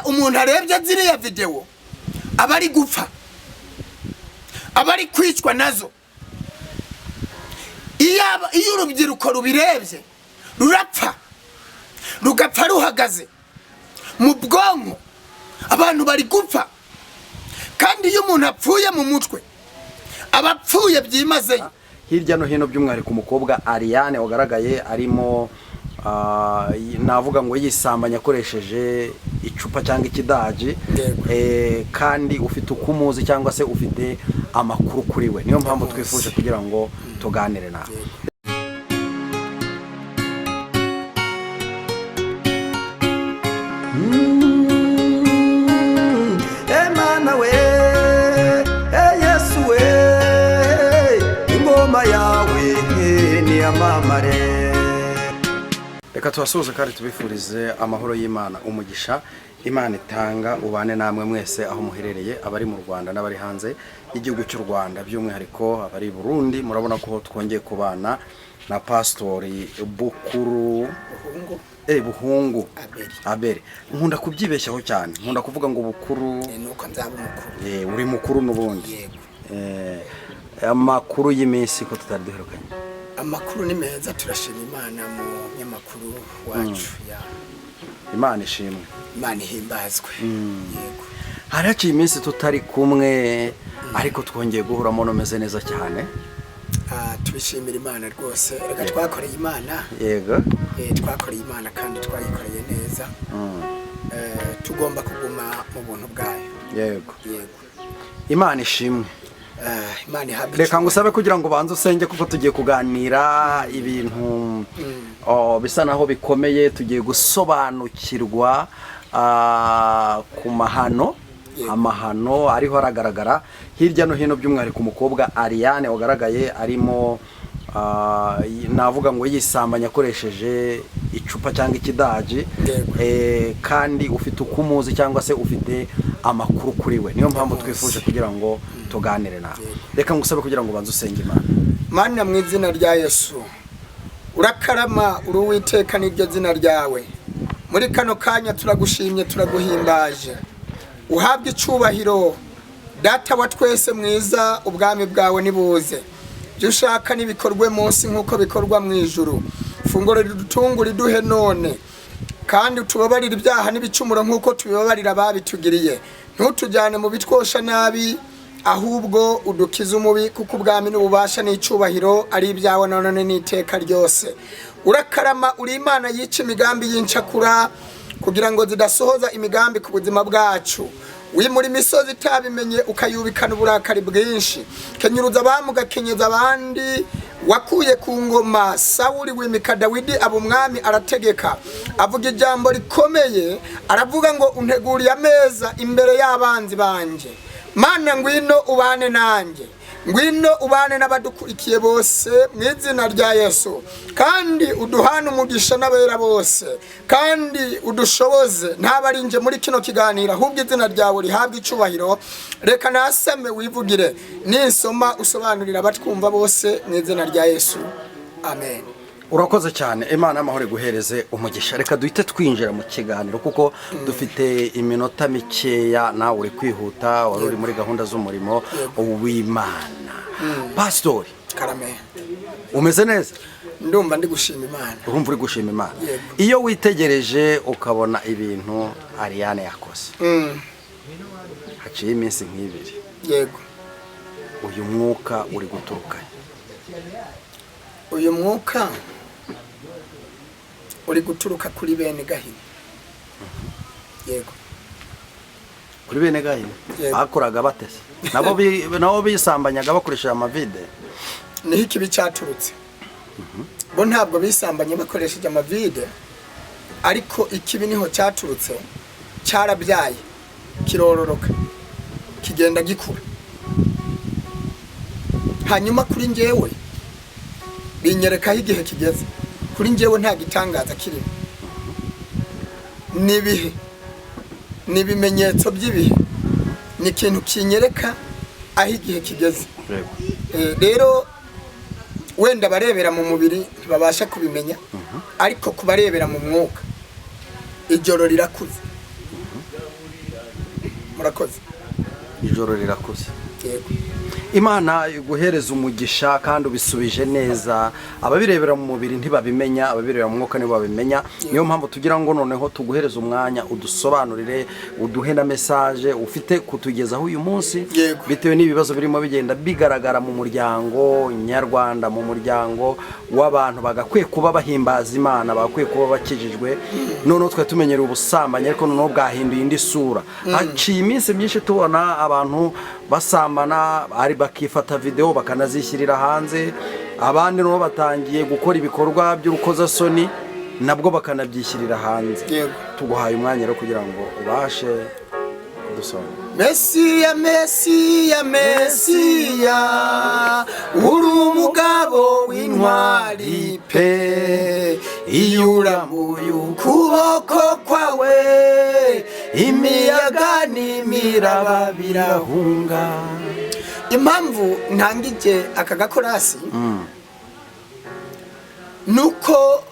Umuntu arebye ziriya videwo aba ari gupfa, aba ari kwicwa nazo. Iyo urubyiruko rubirebye rurapfa, rugapfa ruhagaze mu bwonko. Abantu bari gupfa, kandi iyo umuntu apfuye mu mutwe aba apfuye byimazeyo. Hirya no hino, by'umwihariko umukobwa Ariane wagaragaye arimo, navuga ngo yisambanya akoresheje icupa cyangwa ikidaji. Kandi ufite uko umuzi cyangwa se ufite amakuru kuri we, niyo mpamvu Ndamuzi. twifuje kugira ngo tuganire nawe. Emana we, e Yesu we, ingoma yawe niyamamare. Reka tubasuhuze kandi tubifurize amahoro y'Imana, umugisha Imana itanga ubane namwe mwese aho muherereye, abari mu Rwanda n'abari hanze y'igihugu cy'u Rwanda, by'umwihariko abari i Burundi. Murabona ko twongeye kubana na Pasitori Bukuru. Buhungu. Buhungu. Abeli. Abeli, nkunda kubyibeshyaho cyane, nkunda kuvuga ngo Bukuru. Nuko nzaba umukuru. Uri mukuru n'ubundi. Yego. Amakuru y'iminsi ko tutari duherukanye? Amakuru ni meza, turashima Imana mu nyamakuru wacu ya. Imana ishimwe. Imana ihimbazwe, yego. Hari haciye iminsi tutari kumwe, ariko twongeye guhuramo numeze neza cyane. Tubishimira Imana rwose. Reka twakoreye Imana. Twakoreye Imana kandi twayikoreye neza. Tugomba kuguma mu buntu bwayo. Yego. Imana ishimwe. Imana ihabwe Reka icyubahiro. ngusabe kugira ngo ubanze usenge, kuko tugiye kuganira ibintu bisa naho bikomeye. Tugiye gusobanukirwa ku mahano, amahano ariho aragaragara hirya no hino, by'umwihariko umukobwa Ariane wagaragaye arimo, navuga ngo yisambanya akoresheje icupa cyangwa ikidaji. Kandi ufite uko umuzi cyangwa se ufite amakuru kuri we, niyo mpamvu Ndamuzi. twifuje kugira ngo tuganire nawe. Reka ngusabe kugira ngo ubanze usenge Imana. Mana, mu izina rya Yesu, urakarama, uri Uwiteka, n'iryo zina ryawe. Muri kano kanya turagushimye, turaguhimbaje, uhabwe icubahiro, Data wa twese mwiza. Ubwami bwawe nibuze, ibyo ushaka nibikorwe munsi nk'uko bikorwa mu ijuru. Funguro ridutunga riduhe none, kandi utubabarire ibyaha n'ibicumuro nk'uko tubibabarira ababitugiriye. Ntutujyane mu bitwosha nabi, ahubwo udukize umubi, kuko ubwami n'ububasha n'icubahiro ari ibyawe none n'iteka ryose. Urakarama, uri Imana yica imigambi y'incakura kugira ngo zidasohoza imigambi ku buzima bwacu. Wimura imisozi itabimenye, ukayubikana uburakari bwinshi. Kenyuruza abamu, ugakenyeza abandi. Wakuye ku ngoma Sawuli, wimika Dawidi aba umwami, arategeka, avuga ijambo rikomeye, aravuga ngo: "Unteguriye ameza imbere y'abanzi banje." Mana, ngwino ubane nanjye, ngwino ubane n'abadukurikiye bose mu izina rya Yesu, kandi uduhane umugisha n'abera bose, kandi udushoboze. Ntaba ari nje muri kino kiganiro, ahubwo izina ryawe rihabwe icubahiro. Reka nasame wivugire, ninsoma usobanurira abatwumva bose, mu izina rya Yesu, amen. Urakoze cyane, Imana y'amahoro iguhereze umugisha. Reka duhite twinjira mu kiganiro kuko dufite iminota mikeya, nawe uri kwihuta, wari uri muri gahunda z'umurimo w'Imana. Pasitori. Karame. Umeze neza? Ndumva ndi gushima Imana. Urumva uri gushima Imana? Yego. Iyo witegereje ukabona ibintu Ariane yakoze, haciye iminsi nk'ibiri, uyu mwuka uri guturuka he? Uyu mwuka uri guturuka kuri bene Gahini, yego. Kuri bene Gahini? Yego. Bakoraga batese nabo nabo bisambanyaga bakoresheje amavide? Niho ikibi cyaturutse. Bo ntabwo bisambanye bakoresheje amavide, ariko ikibi niho cyaturutse, cyarabyaye, kirororoka, kigenda gikura. Hanyuma kuri njyewe binyereka aho igihe kigeze. Kuri njyewe nta gitangaza kirimo, ni ibihe, ni ibimenyetso by'ibihe, ni ikintu kinyereka aho igihe kigeze. Rero wenda abarebera mu mubiri ntibabasha kubimenya, ariko kubarebera mu mwuka, ijoro rirakuze. Murakoze. Ijoro rirakuze. Yego. Imana iguhereza umugisha kandi ubisubije neza. Ababirebera mu mubiri ntibabimenya, ababirebera mu mwuka nibo babimenya. Niyo mpamvu tugira ngo noneho tuguhereze umwanya, udusobanurire, uduhe na message ufite kutugezaho uyu munsi, bitewe n'ibibazo birimo bigenda bigaragara mu muryango nyarwanda, mu muryango w'abantu bagakwiye kuba bahimbaza Imana, bagakwiye kuba bakijijwe. Noneho twari tumenyereye ubusambanyi, ariko noneho bwahinduye indi sura. Haciye iminsi myinshi tubona abantu basambana, ari bakifata videwo bakanazishyirira hanze, abandi nabo batangiye gukora ibikorwa by'urukozasoni, nabwo bakanabyishyirira hanze. Tuguhaye umwanya rero kugira ngo ubashe kudusobanurira. Mesiya, Mesiya, Mesiya, uri umugabo w'intwari pe! Iyo urambuye ukuboko kwawe, imiyaga n'imiraba birahunga. Impamvu ntangije aka gakorasi nuko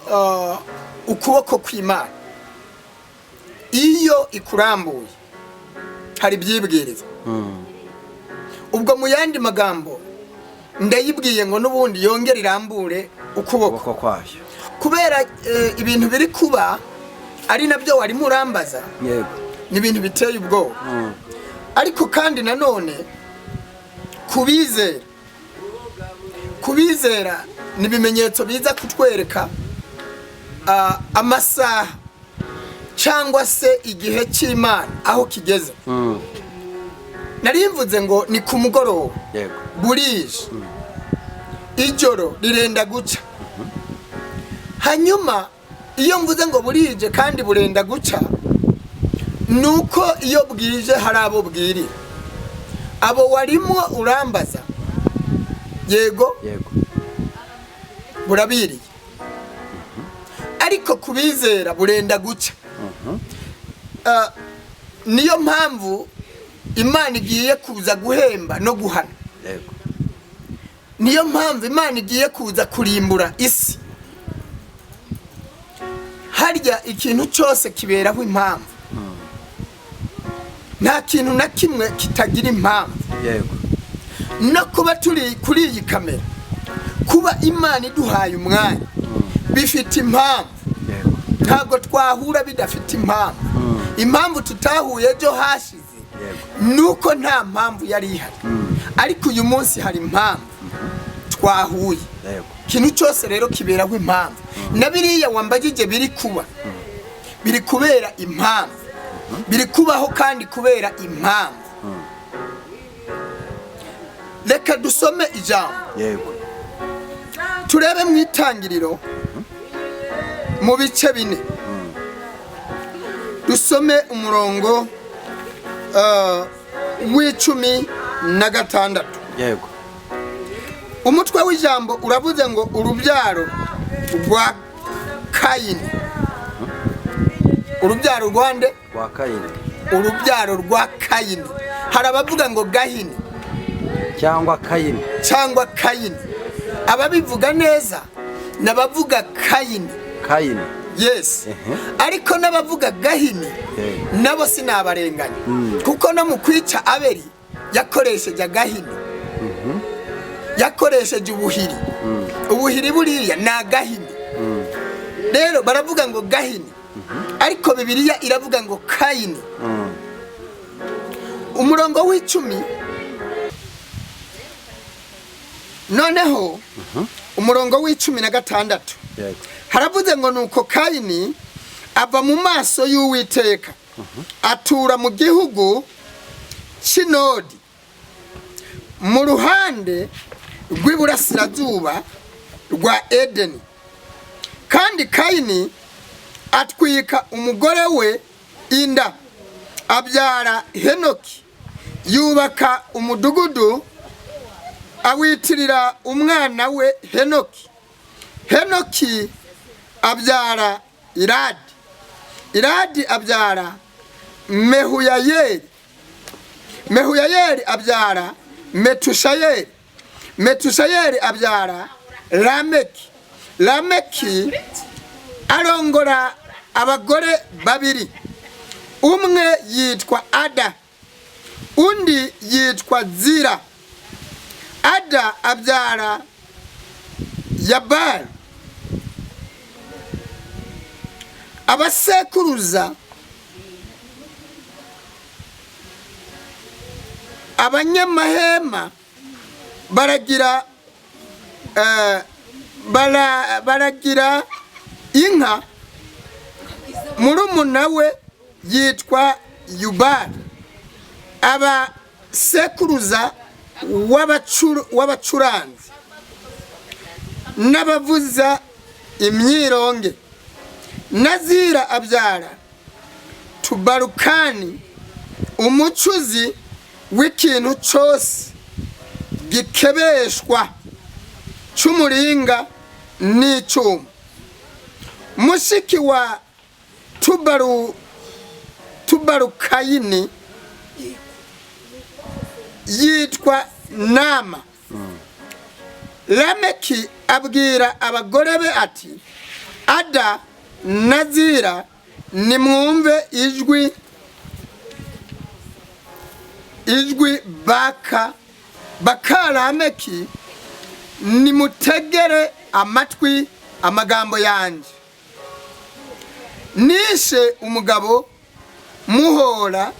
ukuboko kw'Imana iyo ikurambuye hari ibyibwiriza. Ubwo mu yandi magambo, ndayibwiye ngo n'ubundi yongere irambure ukuboko ukuboko kwayo, kubera ibintu biri kuba, ari nabyo warimo urambaza. Ni ibintu biteye ubwoba, ariko kandi nanone kubizera ni ibimenyetso biza kutwereka amasaha cyangwa se igihe cy'Imana aho kigeze. Nari mvuze ngo ni ku mugoroba, burije, ijoro rirenda guca. Hanyuma iyo mvuze ngo burije kandi burenda guca, ni uko iyo bwije hari abo bwirira, abo warimo urambaza. Yego. Yego. Burabiriye, ariko kubizera burenda guca. Niyo mpamvu Imana igiye kuza guhemba no guhana. Niyo mpamvu Imana igiye kuza kurimbura isi. Harya ikintu cyose kiberaho impamvu, nta kintu na kimwe kitagira impamvu. No kuba turi kuri iyi kamera, kuba Imana iduhaye umwanya, bifite impamvu. Ntabwo twahura bidafite impamvu. Impamvu tutahuye ejo hashize nuko nta mpamvu yari ihari, ariko uyu munsi hari impamvu twahuye. Ikintu cyose rero kiberaho impamvu. Na biriya wambagije biri kuba, biri kubera impamvu, biri kubaho kandi kubera impamvu. Reka dusome ijambo, turebe mu Itangiriro mu bice 4, dusome umurongo w'16. Umutwe w'ijambo uravuze ngo urubyaro rwa Kayini. Urubyaro rwa nde? Rwa Kayini. Urubyaro rwa Kayini. Hari abavuga ngo Gahini cyangwa Kayini. Cyangwa Kayini. Ababivuga neza ni abavuga Kayini. Kayini. Yes. Ariko n'abavuga Gahini nabo sinabarenganya, kuko no mu kwica Abeli yakoresheje agahini, yakoresheje ubuhiri. Ubuhiri buriya ni agahini. Rero baravuga ngo Gahini, ariko Bibiliya iravuga ngo Kayini. Umurongo w'10, noneho umurongo w'16, haravuze ngo: "Nuko Kayini ava mu maso y'Uwiteka, atura mu gihugu cy'Inodi, mu ruhande rw'iburasirazuba rwa Edeni. Kandi Kayini atwika umugore we inda, abyara Henoki. Yubaka umudugudu, awitirira umwana we Henoki. Henoki abyara Iradi, Iradi abyara Mehuyayeli, Mehuyayeli abyara Metushayeli, Metushayeli abyara Lameki. Lameki arongora abagore babiri, umwe yitwa Ada." Undi yitwa Zira. Ada abyara Yabali. Abasekuruza abanyamahema baragira baragira inka. Murumuna we yitwa Yubali. Abasekuruza w'abacuranzi n'abavuza imyironge. Nazira abyara Tubarukani, umucuzi w'ikintu cyose gikebeshwa cy'umuringa n'icyuma. Mushiki wa Tubarukayini yitwa Nama. Lameki abwira abagore be ati: Ada na Zira, nimwumve ijwi baka Lameki, nimutegere amatwi amagambo yanjye. Nishe umugabo muhora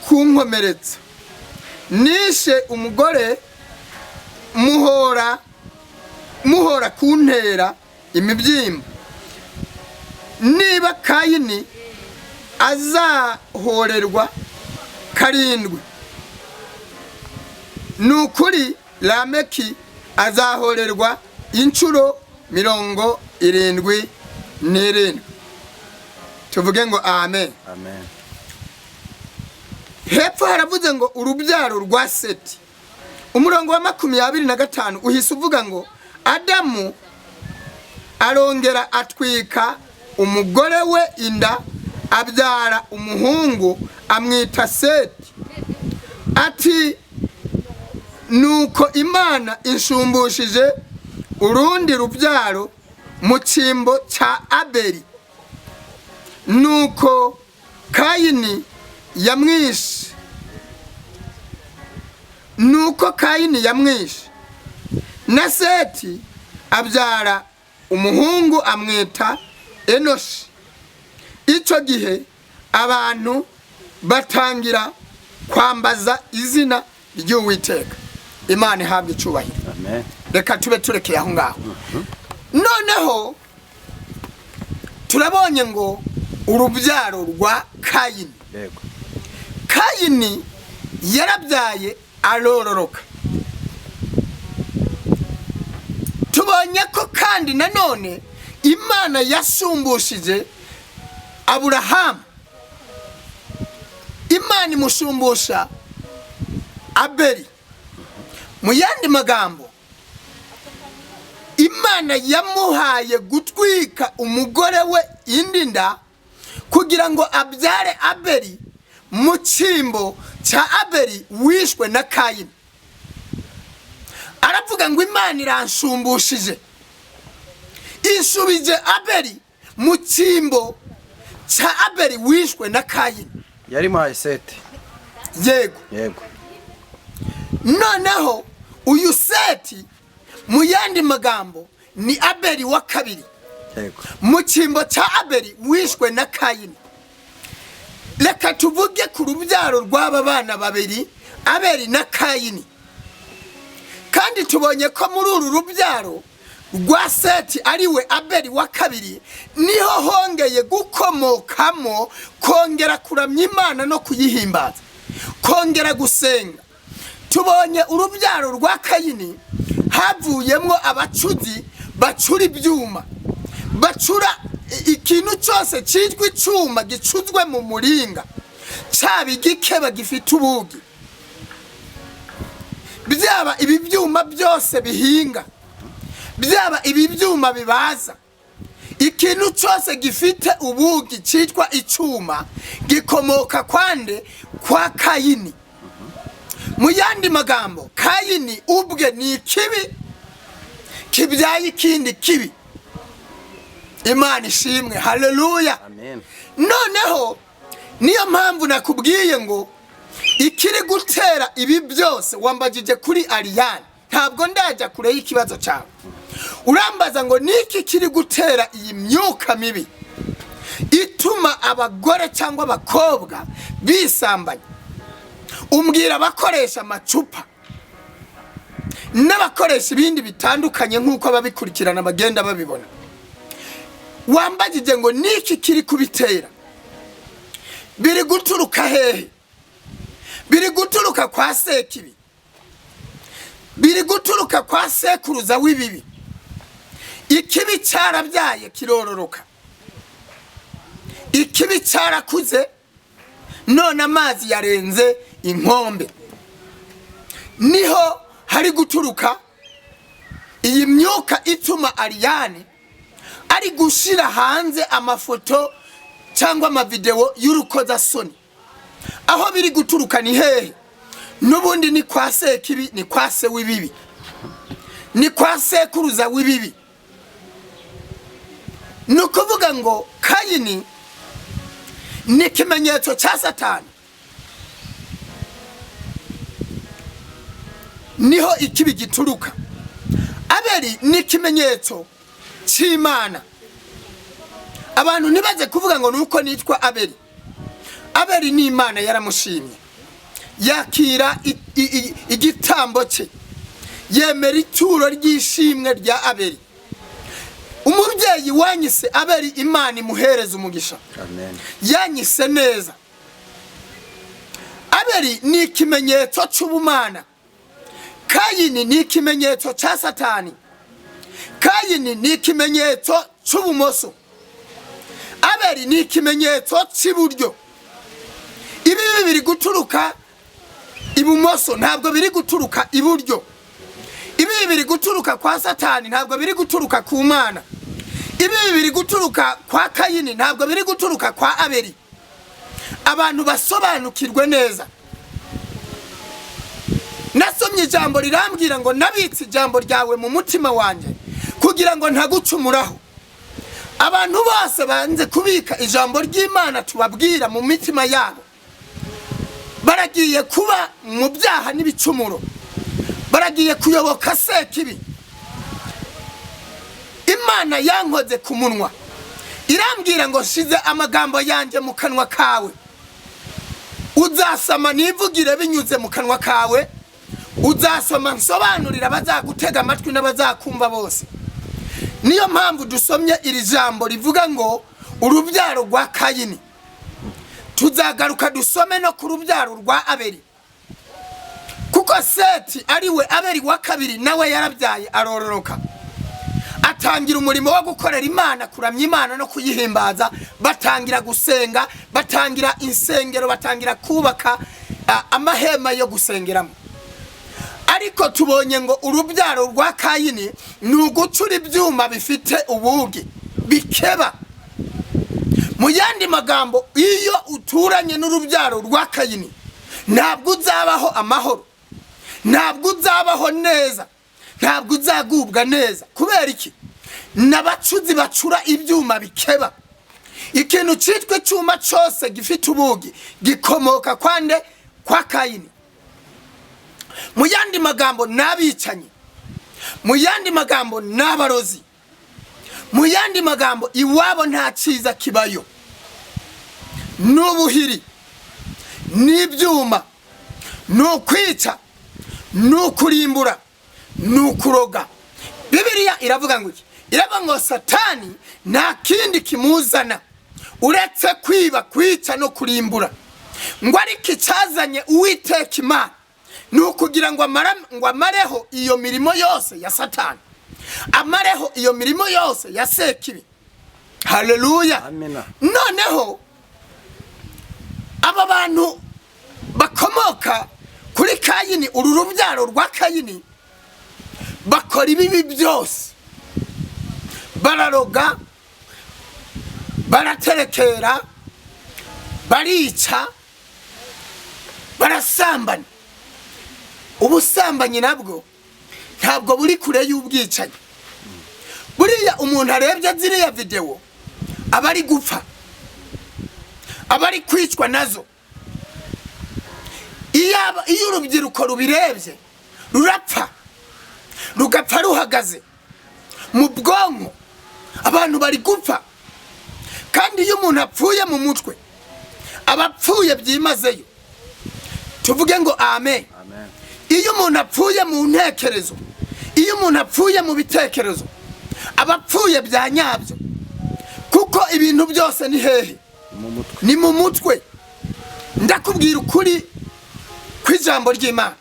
kunkomeretsa, nishe umugore muhora kuntera imibyimba. Niba Kayini azahorerwa karindwi, ni ukuri Lameki azahorerwa inshuro 77. Tuvuge ngo amen. Amen. Hepfo haravuze ngo urubyaro rwa Seti. Umurongo wa 25 uhise uvuga ngo Adamu arongera atwika umugore we inda, abyara umuhungu amwita Seti. Ati: nuko Imana insumbushije urundi rubyaro mu cyimbo cya Abeli. Nuko Kayini yamwishe. Nuko Kayini yamwishe. Na Seti abyara umuhungu amwita Enoshi. Icyo gihe abantu batangira kwambaza izina ry'Uwiteka. Imana ihabwe icyubahiro. Amen. Reka tube turekeye aho ngaho. Noneho turabonye ngo urubyaro rwa Kayini. Yego. Kayini yarabyaye arororoka. Tubonye ko kandi nanone Imana yasumbushije Aburahamu. Imana imushumbusha Abeli. Mu yandi magambo, Imana yamuhaye gutwika umugore we indi nda kugira ngo abyare Abeli mu cyimbo cya Abeli wishwe na Kayini. Aravuga ngo Imana iransumbushije, insubije Abeli mu cyimbo cya Abeli wishwe na Kayini. Yari muhaye Seti. Yego. Yego. Noneho uyu Seti mu yandi magambo ni Abeli wa kabiri. Yego. Mu cyimbo cya Abeli wishwe na Kayini. Reka tuvuge ku rubyaro rw'aba bana babiri, Abeli na Kayini. Kandi tubonye ko muri uru rubyaro rwa Seti ariwe Abeli wa kabiri niho hongeye gukomokamo kongera kuramya Imana no kuyihimbaza, kongera gusenga. Tubonye urubyaro rwa Kayini havuyemo abacuzi bacura ibyuma, bacura ikintu cyose cyitwa icyuma gicuzwe mu muringa, cyaba igikeba gifite ubugi, byaba ibi byuma byose bihinga, byaba ibi byuma bibaza, ikintu cyose gifite ubugi cyitwa icyuma gikomoka kwande? Kwa Kayini. Mu yandi magambo, Kayini ubwe ni ikibi kibyaye ikindi kibi. Imana ishimwe, haleluya. Amen. Noneho niyo mpamvu nakubwiye ngo Ikiri gutera ibi byose wambagije kuri Ariyani, ntabwo ndajya kure y'ikibazo cyawe. Urambaza ngo niki kiri gutera iyi myuka mibi ituma abagore cyangwa abakobwa bisambanya? Umbwira abakoresha amacupa n'abakoresha ibindi bitandukanye nk'uko ababikurikirana bagenda babibona. Wambagije ngo niki kiri kubitera? Biri guturuka hehe? Biri guturuka kwa Sekibi, biri guturuka kwa sekuruza w'ibibi. Ikibi cyarabyaye kirororoka, ikibi cyarakuze, none amazi yarenze inkombe. Niho hari guturuka iyi myuka ituma Ariyani ari gushyira hanze amafoto cyangwa amavidewo y'urukozasoni. Aho biri guturuka ni hehe? N'ubundi ni kwa Sekibi, ni kwa se w'ibibi, ni kwa sekuruza w'ibibi. Ni ukuvuga ngo Kayini ni ikimenyetso cya Satani, niho ikibi gituruka. Abeli ni ikimenyetso cy'Imana. Abantu ntibaze kuvuga ngo nuko nitwa Abeli. Abeli ni Imana yaramushimye, yakira igitambo cye, yemera ituro ry'ishimwe rya Abeli. Umubyeyi wanyise Abeli, Imana imuhereza umugisha. Amen. Yanyise neza. Abeli ni ikimenyetso cy'ubumana. Kayini ni ikimenyetso cya Satani. Kayini ni ikimenyetso cy'ubumoso. Abeli ni ikimenyetso cy'iburyo. Ibibi biri guturuka ibumoso, ntabwo biri guturuka iburyo. Ibibi biri guturuka kwa Satani, ntabwo biri guturuka ku Mana. Ibibi biri guturuka kwa Kayini, ntabwo biri guturuka kwa Abeli. Abantu basobanukirwe neza. Nasomye ijambo rirambwira ngo nabitse ijambo ryawe mu mutima wanjye kugira ngo ntagucumuraho. Abantu bose banze kubika ijambo ry'Imana tubabwira mu mitima yabo, baragiye kuba mu byaha n'ibicumuro, baragiye kuyoboka Sekibi. Imana yankoze ku munwa irambwira ngo shize amagambo yanjye mu kanwa kawe, uzasama nivugire binyuze mu kanwa kawe, uzasoma nsobanurira abazagutega amatwi n'abazakumva bose. Niyo mpamvu dusomye iri jambo rivuga ngo urubyaro rwa Kayini. Tuzagaruka dusome no ku rubyaro rwa Abeli, kuko Seti ariwe Abeli wa kabiri nawe yarabyaye arororoka, atangira umurimo wo gukorera Imana, kuramya Imana no kuyihimbaza. Batangira gusenga, batangira insengero, batangira kubaka amahema yo gusengeramo. Ariko tubonye ngo urubyaro rwa Kayini ni ugucura ibyuma bifite ubugi bikeba. Mu yandi magambo, iyo uturanye n'urubyaro rwa Kayini ntabwo uzabaho amahoro, ntabwo uzabaho neza, ntabwo uzagubwa neza. Kubera iki? N'abacuzi bacura ibyuma bikeba. Ikintu cyitwa icyuma cyose gifite ubugi gikomoka kwande? Kwa Kayini. Mu yandi magambo n'abicanyi, mu yandi magambo n'abarozi, mu yandi magambo iwabo nta cyiza kibayo, n'ubuhiri, n'ibyuma, ni ukwica, ni ukurimbura, ni ukuroga. Bibiliya iravuga ngo iki? Iravuga ngo Satani nta kindi kimuzana uretse kwiba, kwica no kurimbura. Ngo ariko icyazanye Uwiteka Imana ni ukugira ngo amareho iyo mirimo yose ya Satani, amareho iyo mirimo yose ya Sekibi. Haleluya. Amina. Noneho aba bantu bakomoka kuri Kayini, uru rubyaro rwa Kayini, bakora ibibi byose, bararoga, baraterekera, barica, barasambana. Ubusambanyi nabwo ntabwo buri kure y'ubwicanyi. Buriya umuntu arebye ziriya videwo aba ari gupfa, aba ari kwicwa nazo. Iyo urubyiruko rubirebye rurapfa, rugapfa ruhagaze mu bwonko. Abantu bari gupfa, kandi iyo umuntu apfuye mu mutwe aba apfuye byimazeyo. Tuvuge ngo amen. Amen. Iyo umuntu apfuye mu ntekerezo, iyo umuntu apfuye mu bitekerezo, aba apfuye bya nyabyo, kuko ibintu byose ni hehe? Mu mutwe. Ni mu mutwe. Ndakubwira ukuri kw'ijambo ry'Imana,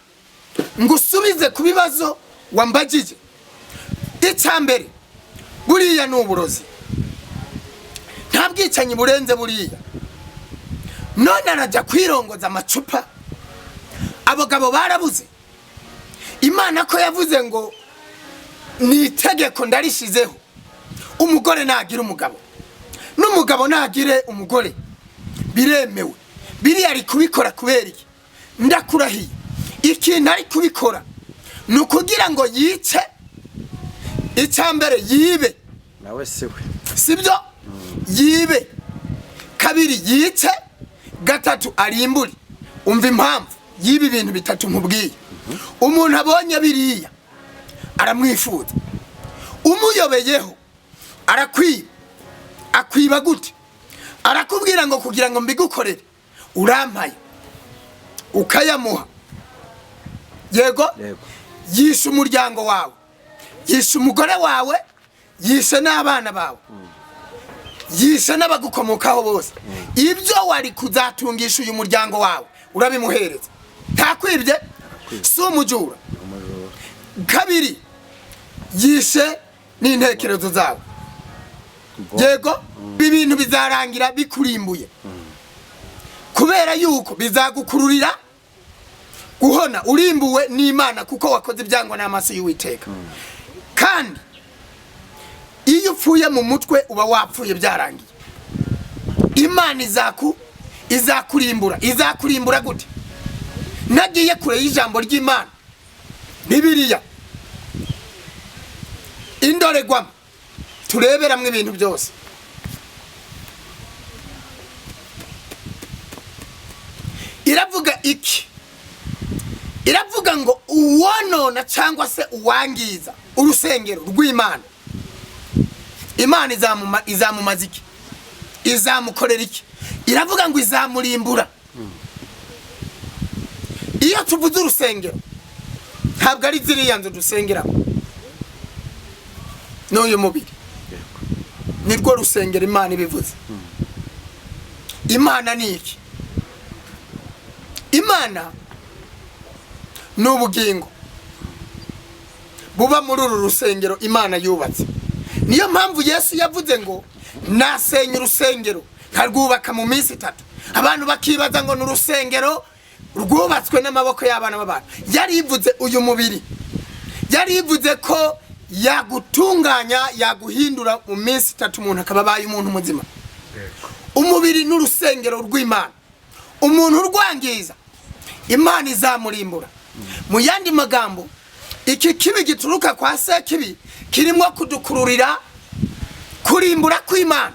ngusubize ku bibazo wambagije. Icya mbere, buriya ni uburozi, nta bwicanyi burenze buriya. None arajya kwirongoza amacupa, abagabo barabuze. Imana ko yavuze ngo ni itegeko ndarishizeho, umugore nagira umugabo n'umugabo nagire umugore, biremewe. Biriya ari kubikora kubera iki? Ndakurahiye, ikintu ari kubikora ni ukugira ngo yice. Icya mbere yibe, nawe si we, sibyo? Yibe. Kabiri yice, gatatu arimbure. Umva impamvu y'ibi bintu bitatu nkubwiye. Umuntu abonye biriya aramwifuza, umuyobeyeho arakwiba. Akwiba gute? Arakubwira ngo kugira ngo mbigukorere urampaye, ukayamuha. Yego. Yego. Yishe umuryango wawe, yishe umugore wawe, yishe n'abana bawe, yishe n'abagukomokaho bose. Ibyo wari kuzatungisha uyu muryango wawe urabimuhereza. Ntakwibye, si umujura. Umujura. Kabiri yishe n'intekerezo zawe. Yego, ibi bintu bizarangira bikurimbuye, kubera yuko bizagukururira guhona urimbuwe n'Imana, kuko wakoze ibyangwa n'amaso y'Uwiteka. Kandi iyo upfuye mu mutwe uba wapfuye byarangiye. Imana izakurimbura. Izakurimbura gute? Nagiye kure y'ijambo ry'Imana, Bibiliya indoregwamo tureberamwo ibintu byose. Iravuga iki? Iravuga ngo uwonona cyangwa se uwangiza urusengero rw'Imana, Imana izamumaza iki? Izamukorera iki? Iravuga ngo izamurimbura. Iyo tuvuze urusengero ntabwo ari ziriya nzu dusengeramo, n'uyu mubiri nirwo rusengero Imana ibivuze. Imana ni iki? Imana ni ubugingo buba muri uru rusengero Imana yubatse. Niyo mpamvu Yesu yavuze ngo nasenya urusengero nkarwubaka mu minsi itatu. Abantu bakibaza ngo ni urusengero rwubatswe n'amaboko y'abana b'abantu. Yarivuze uyu mubiri, yarivuze ko yagutunganya, yaguhindura mu minsi itatu umuntu akaba abaye umuntu muzima. Umubiri n'urusengero rw'Imana, umuntu urwangiza Imana izamurimbura. Mu yandi magambo, iki kibi gituruka kwa Sekibi kirimo kudukururira kurimbura kw'Imana.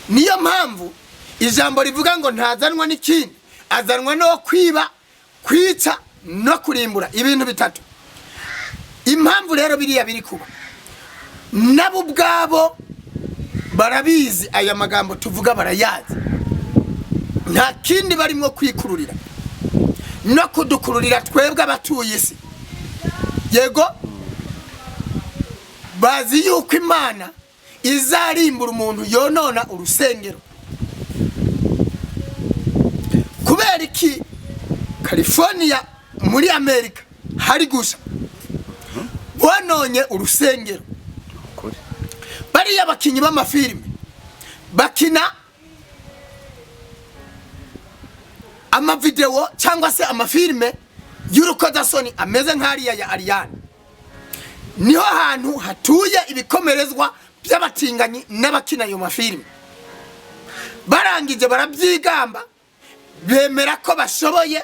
Niyo mpamvu ijambo rivuga ngo ntazanwa n'ikindi, azanwa no kwiba, kwica no kurimbura, ibintu bitatu. Impamvu rero biriya biri kuba, nabo ubwabo barabizi, aya magambo tuvuga barayazi. Nta kindi barimo kwikururira no kudukururira twebwe abatuye isi. Yego, bazi yuko Imana izarimbura umuntu yonona urusengero. Kubera iki California muri Amerika hari gusa bononye urusengero? Ukuri. Bariya bakinyi b'amafilime bakina amavideo cyangwa se amafilime y'urukozasoni ameze nk'ariya ya Ariane, niho hantu hatuye ibikomerezwa by'abatinganyi n'abakina ayo mafilime. Barangije barabyigamba, bemera ko bashoboye,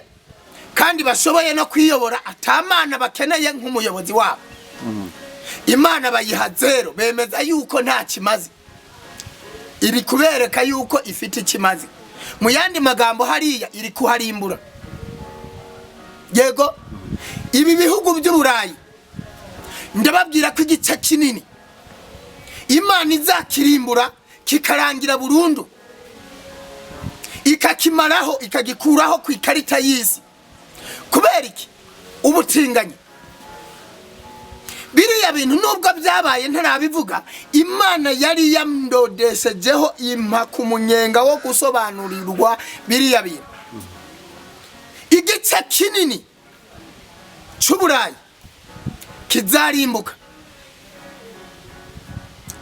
kandi bashoboye no kwiyobora, atamana bakeneye nk'umuyobozi wabo. Imana bayiha zero, bemeza yuko nta kimaze. Iri kubereka yuko ifite ikimaze. Mu yandi magambo, hariya iri kuharimbura. Yego, ibi bihugu by'Uburayi ndababwira ko igice kinini Imana izakirimbura kikarangira burundu, ikakimaraho, ikagikuraho ku ikarita y'isi. Kubera iki? Ubutinganyi. Biriya bintu nubwo byabaye ntarabivuga, Imana yari yamdodeshejeho impa ku munyenga wo gusobanurirwa biriya bintu. Igice kinini cy'Uburayi kizarimbuka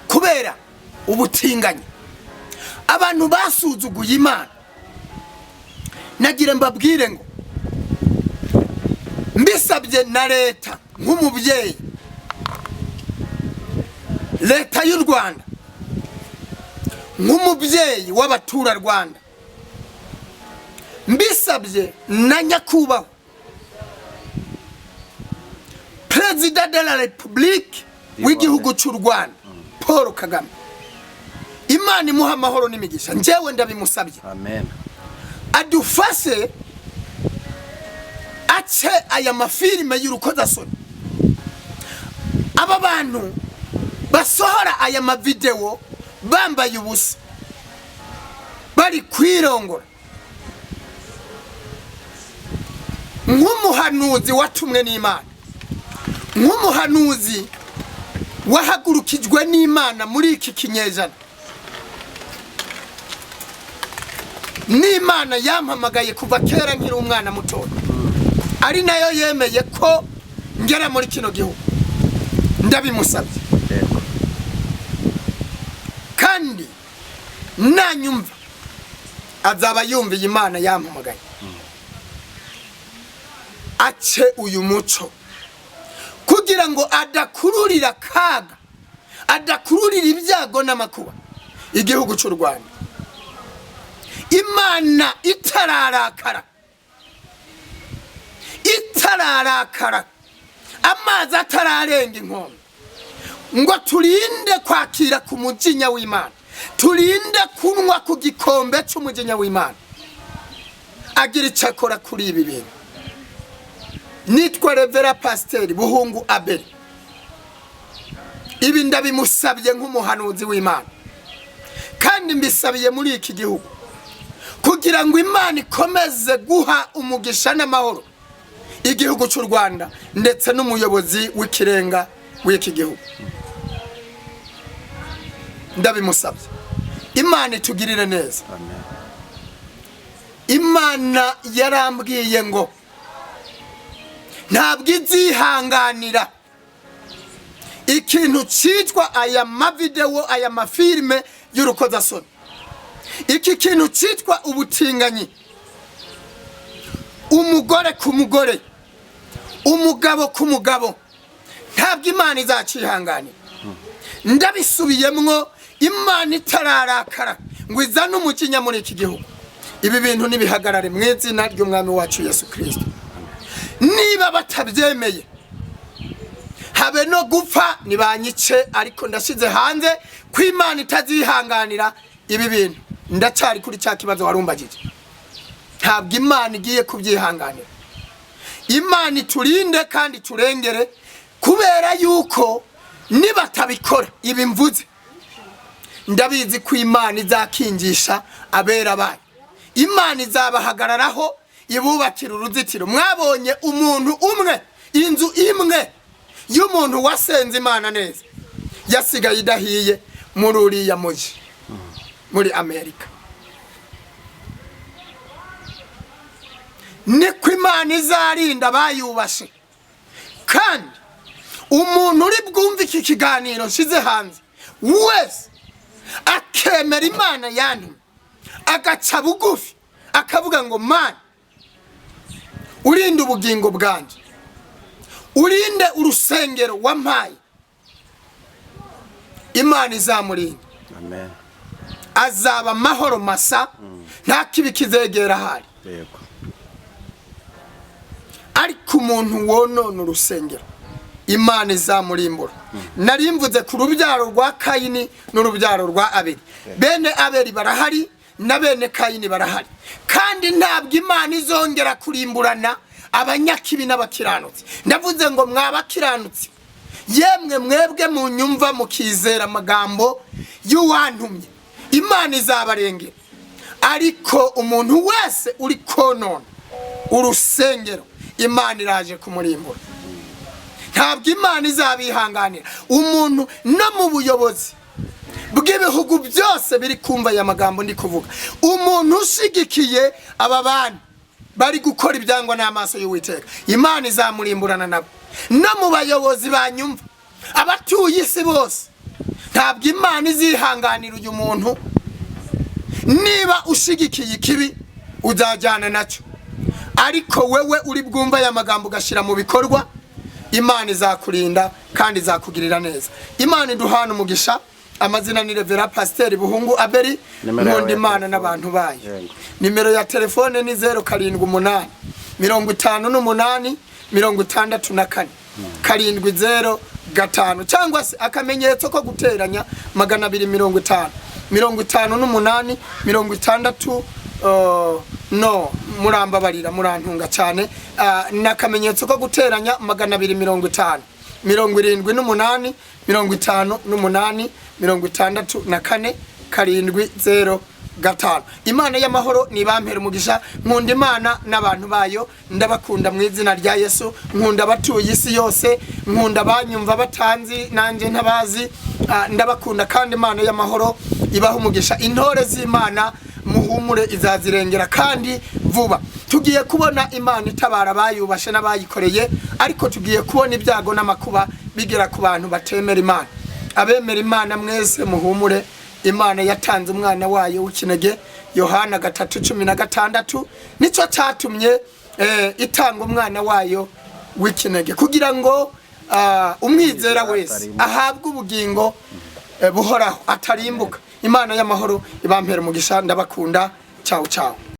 kubera ubutinganyi. Abantu basuzuguye Imana. Nagira mbabwire ngo mbisabye na leta nk'umubyeyi, leta y'u Rwanda nk'umubyeyi w'abaturarwanda, mbisabye na nyakubahwa Perezida de la République w'igihugu cy'u Rwanda Paul Kagame, Imana imuha amahoro n'imigisha, njyewe ndabimusabye, Amen. adufashe ace aya mafilime y'urukozasoni. Aba bantu basohora aya mavidewo bambaye ubusa bari kwirongora, nk'umuhanuzi watumwe n'Imana, nk'umuhanuzi wahagurukijwe n'Imana muri iki kinyejana, n'Imana yampamagaye kuva kera nkiri umwana mutoya, ari nayo yemeye ko ngera muri kino gihugu, ndabimusabye. Yego. Kandi nanyumva azaba yumviye Imana yampamagaye, ace uyu muco kugira ngo adakururira akaga, adakururira ibyago n'amakuba igihugu cy'u Rwanda. Imana itararakara, itararakara, amazi atararenga inkombe, ngo turinde kwakira ku mujinya w'Imana, turinde kunywa ku gikombe cy'umujinya w'Imana, agira icyo akora kuri ibi bintu. Nitwa Revera Pasiteri Buhungu Abeli, ibi ndabimusabye nk'umuhanuzi w'Imana, kandi mbisabiye muri iki gihugu kugira ngo Imana ikomeze guha umugisha n'amahoro igihugu cy'u Rwanda ndetse n'umuyobozi w'ikirenga w'iki gihugu. Ndabimusabye, Imana itugirire neza. Amen. Imana yarambwiye ngo ntabwo izihanganira ikintu cyitwa aya mavidewo, aya mafilime y'urukozasoni, iki kintu cyitwa ubutinganyi, umugore ku mugore, umugabo ku mugabo, ntabwo Imana izacihanganira. Ndabisubiyemwo, Imana itararakara ngo izane umujinya muri iki gihugu, ibi bintu nibihagarare mu izina ry'Umwami wacu Yesu Kirisito. Niba batabyemeye habe no gupfa nibanyice, ariko ndashize hanze ko Imana itazihanganira ibi bintu. Ndacyari kuri cya kibazo warumbagije, ntabwo Imana igiye kubyihanganira. Imana iturinde kandi turengere, kubera yuko nibatabikora ibi mvuze, ndabizi ko Imana izakingisha abera bayo, Imana izabahagararaho ibubakira uruzitiro. Mwabonye umuntu umwe, inzu imwe y'umuntu wasenze Imana neza yasigaye idahiye muri uriya muji muri Amerika. Niko Imana izarinda abayubashe. Kandi umuntu uri bwumve iki kiganiro nshize hanze wese akemera Imana yantumye, agaca bugufi akavuga ngo Mana urinde ubugingo bwanjye, urinde urusengero wampaye, Imana izamurinda. Amen. Azaba amahoro masa, nta kibi kizegera ahari. Yego. Ariko umuntu wonona urusengero Imana izamurimbura. Nari mvuze ku rubyaro rwa Kayini n'urubyaro rwa Abeli. Bene Abeli barahari na bene Kayini barahari, kandi ntabwo Imana izongera kurimburana Abanyakibi n'abakiranutsi, ndavuze ngo mwabakiranutsi, yemwe mwebwe munyumva mukizera amagambo y'uwantumye, Imana izabarengera. Ariko umuntu wese uri konona urusengero, Imana iraje kumurimbura. Ntabwo Imana izabihanganira. Umuntu no mu buyobozi bw'ibihugu byose biri kumva aya magambo ndi kuvuga, umuntu ushigikiye aba bantu bari gukora ibyangwa n'amaso y'Uwiteka, Imana izamurimburana nabo. No mu bayobozi banyumva, abatuye isi bose, ntabwo Imana izihanganira uyu muntu. Niba ushigikiye ikibi, uzajyana nacyo. Ariko wewe uri bwumva aya magambo ugashyira mu bikorwa, Imana izakurinda kandi izakugirira neza. Imana iduhana umugisha. Amazina ni Reverend Pasiteri Buhungu Aberi. Nimero yawe Nkunda ya Imana telefone. n'abantu bayo. Yego. Nimero ya telefone ni 078 58 64 705, cyangwa se akamenyetso ko guteranya 250 58 60, no murambabarira, murantunga cyane. N'akamenyetso ko guteranya 250 78 58 64 705. Imana y'amahoro nibampera umugisha. Nkunda Imana n'abantu bayo, ndabakunda mu izina rya Yesu. Nkunda abatuye isi yose, nkunda abanyumva batanzi nanjye ntabazi. Ndabakunda kandi Imana y'amahoro ibaha umugisha. Intore z'Imana, muhumure, izazirengera kandi vuba. Tugiye kubona Imana itabara abayubashe n'abayikoreye, ariko tugiye kubona ibyago n'amakuba bigera ku bantu batemera Imana. Abemera Imana mwese muhumure, Imana yatanze umwana wayo w'ikinege. Yohana 3:16, nicyo cyatumye itanga umwana wayo w'ikinege kugira ngo umwizera wese ahabwe ubugingo buhoraho, atarimbuka. Imana y'amahoro ibampera umugisha. Ndabakunda. Ciao ciao.